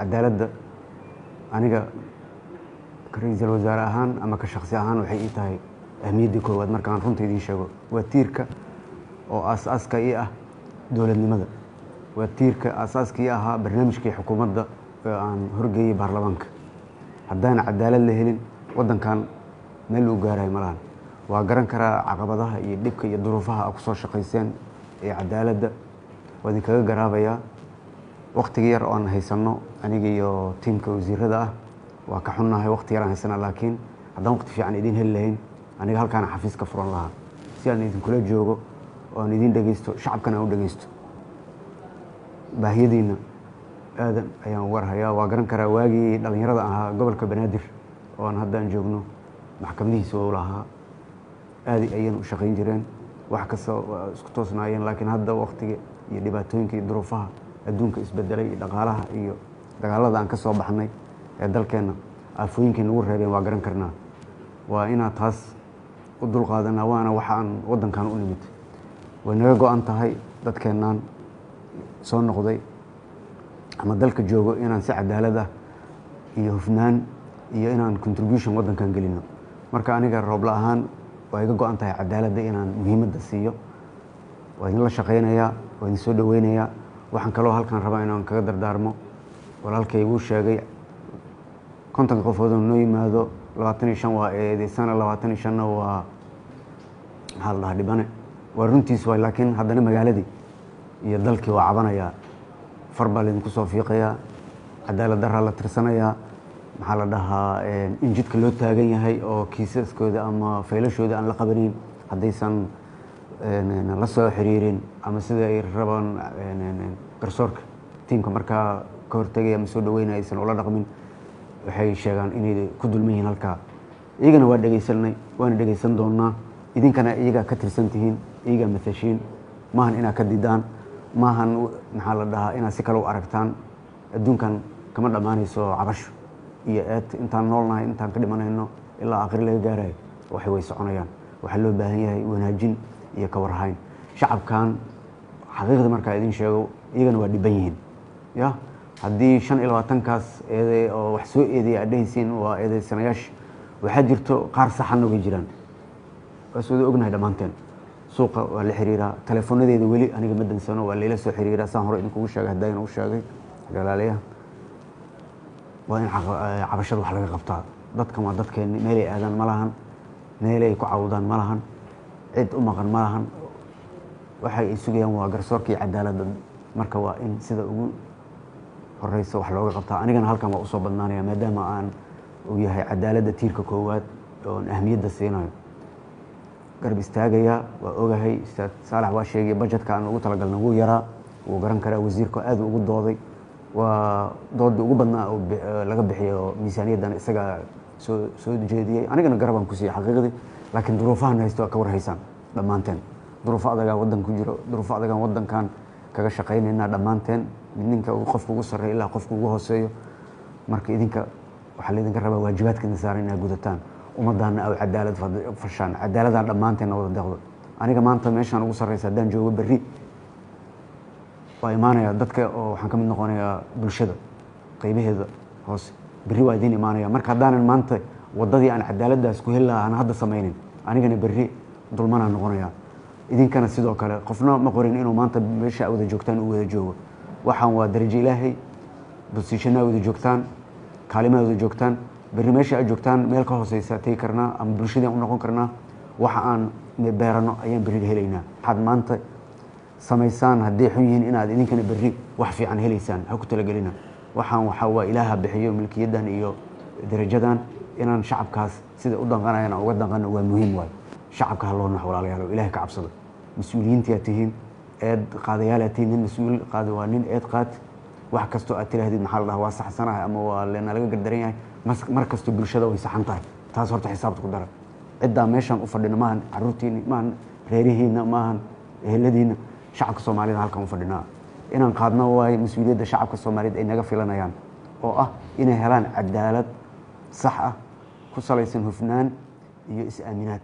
Cadaaladda aniga ra-iisul wasaare ahaan ama ka shaksi ahaan waxay ii tahay ahmiyaddii koowaad. Markaan runta idiin sheego, waa tiirka oo aas-aaska ii ah dowladnimada, waa tiirka aasaaskii ahaa barnaamijkii xukuumadda ee aan horgeeyey baarlamaanka. Haddaan cadaalad la helin, waddankan meel uu gaarayo ma lahan. Waa garan karaa caqabadaha iyo dhibka iyo duruufaha a kusoo shaqayseen ee cadaaladda. Waa idinkaga garaabayaa waktiga yar oo aan haysanno, aniga iyo tiimka wasiirada ah. Waa ka xunnahay waqti yar aan haysana, laakiin haddaan waqti fiican idiin heli lahayn, aniga halkaana xafiis ka furan lahaa si aan idinkula joogo oo aan idiin dhegeysto, shacabkana aan u dhegeysto baahiyadiina. Aadan ayaan warhayaa. Waa garan karaa waagii dhallinyarada ahaa, gobolka Banaadir oo aan haddaan joogno maxkamadihiisa waa u lahaa, aadi ayayna u shaqayn jireen, wax kasta waa isku toosnaayeen. Laakiin hadda waktiga iyo dhibaatooyinka iyo duruufaha adduunka isbedelay iyo dhaqaalaha iyo dagaalada aan ka soo baxnay ee dalkeenna aafooyinkii nagu reebeen, waa garan karnaa. Waa inaan taas u dulqaadanaa, waana waxa aan waddankan u nimid. Way naga go-an tahay dadkeennaan soo noqday ama dalka joogo inaan si cadaalad ah iyo hufnaan iyo inaan contribution waddankan gelino. Marka aniga Roobla ahaan waa iga go-an tahay cadaaladda inaan muhiimadda siiyo. Waa idinla shaqaynayaa, waa idin soo dhaweynayaa. Waxaan kaloo halkan rabaa inaan kaga dardaarmo walaalkay wuu sheegay, 50-ka qofood oo noo yimaado, 25 waa eedeysana, 25-na waa, maxaa la dhahaa, dhibane. Waa runtiis waay, laakiin haddana magaaladii iyo dalkii waa cabanayaa, far baa laydinku soo fiiqayaa, cadaalad daraa la tirsanayaa, maxaa la dhahaa, in jidka loo taagan yahay oo kiisaskooda ama faylashooda aan la qabanayn haddaysan la soo xiriirin ama sida ay rabaan garsoorka tiimka markaa ka hortegaya ama soo dhaweynaya aysan ula dhaqmin. Waxay sheegaan inay ku dulman yihiin halkaa. Iyagana waa dhegaysanay, waana dhegaysan doonaa. Idinkana iyagaa ka tirsan tihiin, iyagaa matashiin. Maahan inaad ka didaan, maahan, maxaa la dhahaa, inaad si kale u aragtaan. Adduunkan kama dhammaanayso cabasho iyo eed. Intaan noolnahay, intaan ka dhimanayno, ilaa aakhiri laga gaarayo, waxay way soconayaan. Waxaa loo baahan yahay wanaajin iyo ka warhayn shacabkan. Xaqiiqda markaa idin sheego, iyagana waa dhiban yihiin. Ya haddii 25-kaas eeday oo wax soo eedeya aad dhehaysiin waa eedeysanayaasha, waxaa jirto qaar saxanna way jiraan. Waa is wada ognahay dhammaanteen. Suuqa waa la xiriiraa, teleefoonadeeda weli aniga ma dansano, waa layla soo xiriiraa. Saan hore idinkugu sheegay, haddayna u sheegay galaalayaha, waa in cabashada wax laga qabtaa. Dadkan waa dadkeenni, meelay aadaan ma lahan, meelay ku cawdaan ma lahan, cid u maqan ma lahan. Waxay ay sugayaan waa garsoorka iyo cadaaladda. Marka waa in sida ugu horeysa wax looga qabtaa. Anigana halkan waa usoo badnaanaya, maadaama aan uu yahay cadaaladda tiirka koowaad oon ahmiyadda siinayo, garab istaagayaa. Waa ogahay, Ustaad Saalax waa sheegay, budgetka aan ugu talagalna wuu yaraa. Wuu garan karaa wasiirka, aad ugu dooday. Waa doodii ugu badnaa oo laga bixiyo miisaaniyaddan isaga soo jeediyey, anigana garabaan ku siiyey xaqiiqdii. Laakiin duruufahan haysto waa ka war haysaan dhammaanteen. Duruufo adagaa waddan ku jiro, duruufo adagaan waddankan kaga shaqaynaynaa dhammaanteen, ninka qofka ugu sarreeya ilaa qofka ugu hooseeyo. Marka idinka waxaa laydinka rabaa waajibaadka idin saaran inaad gudataan, ummaddaana aw cadaalad fashaan, cadaaladaan dhammaanteen wada deeqdo. Aniga maanta meeshaan ugu sarreysa haddaan joogo, berri waa imaanaya dadka oo waxaan ka mid noqonayaa bulshada qaybaheeda hoose. Berri waa idiin imaanaya. Marka haddaanan maanta waddadii aan cadaaladdaas ku heli lahaa aan hadda samaynin, anigana berri dulmanaan noqonayaa, idinkana sidoo kale. Qofna ma qorin inuu maanta meesha wada joogtaan uu wada joogo. Waxaan waa darajo Ilaahay, positionaa wada joogtaan, kaalimaha wada joogtaan. Berri meesha aad joogtaan meel ka hooseysa tegi karnaa ama bulshadaan u noqon karnaa. Waxa aan beerano ayaan berri helaynaa. Waxaad maanta samaysaan hadday xun yihiin, inaad idinkana berri wax fiican helaysaan ha ku talagelina. Waxaan waxaa waa Ilaaha bixiyo milkiyaddan iyo darajadan. Inaan shacabkaas sida u danqanayan aan uga danqano waa muhiim waay. Shacabka ha loo nax, walaalayaal, oo Ilaahay ka cabsado. Mas-uuliyiintiyaa tihiin, eed qaadayaalaad tihiin. Nin mas-uul qaada waa nin eed qaad. Wax kastoo aad tiraahdid, maxaa la dhaha, waa saxsanahay ama waa lena laga gardaran yahay, mar kastoo bulshada way saxan tahay. Taas horta xisaabta ku dara. Ciddaa meeshaan u fadhino maahan caruurtiini, maahan reerihiina, maahan eheladiina. Shacabka Soomaalida halkan u fadhinaa inaan qaadno waayo mas-uuliyadda shacabka Soomaaliyeed ay naga filanayaan, oo ah inay helaan cadaalad sax ah ku salaysan hufnaan iyo is-aaminaad.